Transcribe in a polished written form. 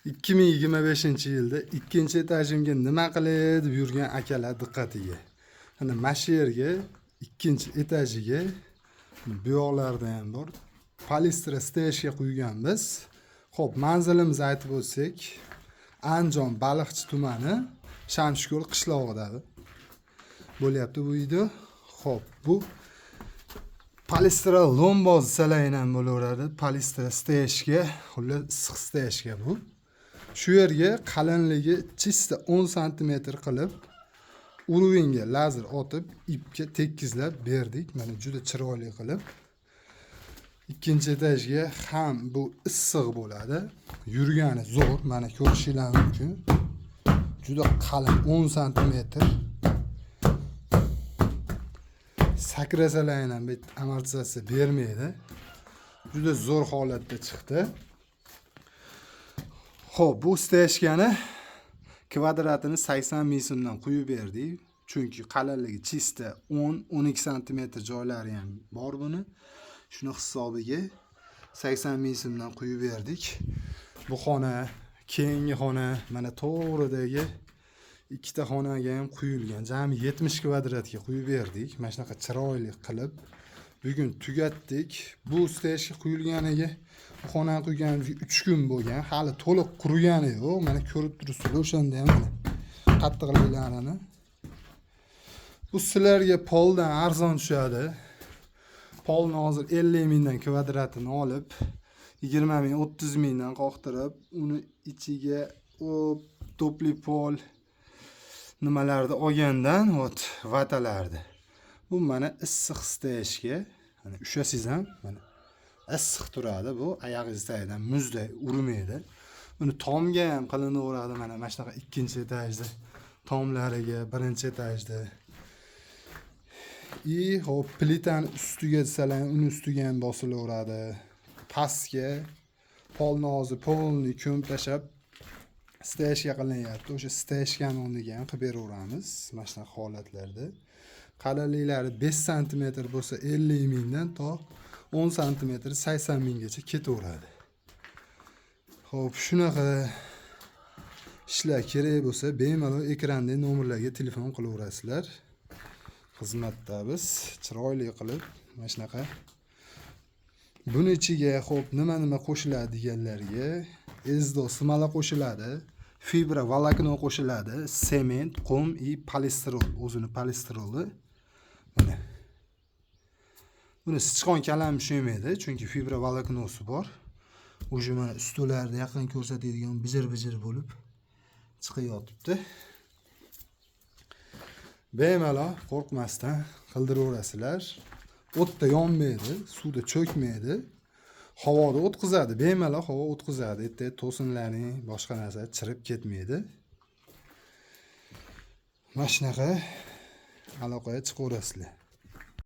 2025-yilda ikkinchi etajimga nima qilay deb yurgan akalar diqqatiga. Mana shu yerga, ikkinchi etajiga, bu yoqlarda ham bor. Palestra стояшка quyganmiz. Xo'p, manzilimizni aytib o'tsak, Andijon Baliqchi tumani, Shamshiko'l qishlog'ida bo'lyapti bu video. Xo'p, bu palestra lomboz desalar ham bo'laveradi. Palestra стояшка, xullas, issiq стояшка bu. Shu yerga qalinligi чисто 10 santimetr qilib, уровень ga lazer otib, ipga tekizlab berdik. Mana, juda chiroyli qilib. Ikkinchi etajga ham bu issiq bo'ladi. Yurgani zo'r, mana, ko'rishinglar mumkin. Juda qalin, 10 santimetr. Sakrasalar ham bitta amortizatsiya bermaydi. Juda zo'r holatda chiqdi. Xo'p, bu стояшка ni kvadratini 80 ming so'mdan quyib berdik. Chunki qalinligi чисто 10-12 santimetr joylari ham bor buni. Shuni hisobiga 80 ming so'mdan quyib berdik. Bu xona, keyingi xona, mana, to'g'ridagi ikkita xonaga ham quyilgan. Jami 70 kvadratga quyib berdik. Mana shunaqa chiroyli qilib bugun tugatdik. Bu стояшка quyilganiga, bu xonani quyganimizga 3 kun bo'lgan. Hali to'liq qurigani yo'q. Mana, ko'rib turibsizlar, o'shanda ham mana qattiqliklarini. Bu sizlarga poldan arzon tushadi. Polni hozir 50 mingdan kvadratini olib, 20 ming, 30 mingdan qoqtirib, uni ichiga o тёплый pol nimalarni olgandan, вот, vatalarni. Bu mana issiq стояшка. Mana, ushlasangiz ham, mana, issiq turadi bu, oyog'ingiz tagidan muzday urmaydi. Buni tomga ham qilinaveradi, mana shunaqa ikkinchi etajda tomlariga, birinchi etajda. И hop, plitani ustiga desalar, uni ustiga ham bosilaveradi. Pastga polni hozir полный ko'mib tashlab, стояшка qilinyapti. O'sha стояшка ni o'rniga ham qilib beraveramiz mana shunaqa holatlarda. Qalinliklari 5 santimetr bo'lsa 50 mingdan, to 10 santimetr 80 minggacha ketaveradi. Xo'p, shunaqa ishlar kerak bo'lsa, bemalol ekrandagi nomerlarga telefon qilaverasizlar. Xizmatda biz, chiroyli qilib mana shunaqa. Buni ichiga, xo'p, nima nima qo'shiladi deganlarga, СДО смола qo'shiladi, фибро волокно qo'shiladi, sement, qum и полистирол, o'zini polistiroli. Mana. Buni sichqon kalamush yemaydi, chunki фибро волокно si bor. Уже mana ustlarni yaqin ko'rsatadigan bijir-bijir bo'lib chiqib yotibdi. Bemalol qo'rqmasdan qildiraverasizlar. O'tda yonmaydi, suvda cho'kmaydi. Havoda o'tkazadi, bemalol havo o'tkazadi. Ertaga to'sinlaring, boshqa narsa chirib ketmaydi. Mana shunaqa aloqaga chiqaverasizlar.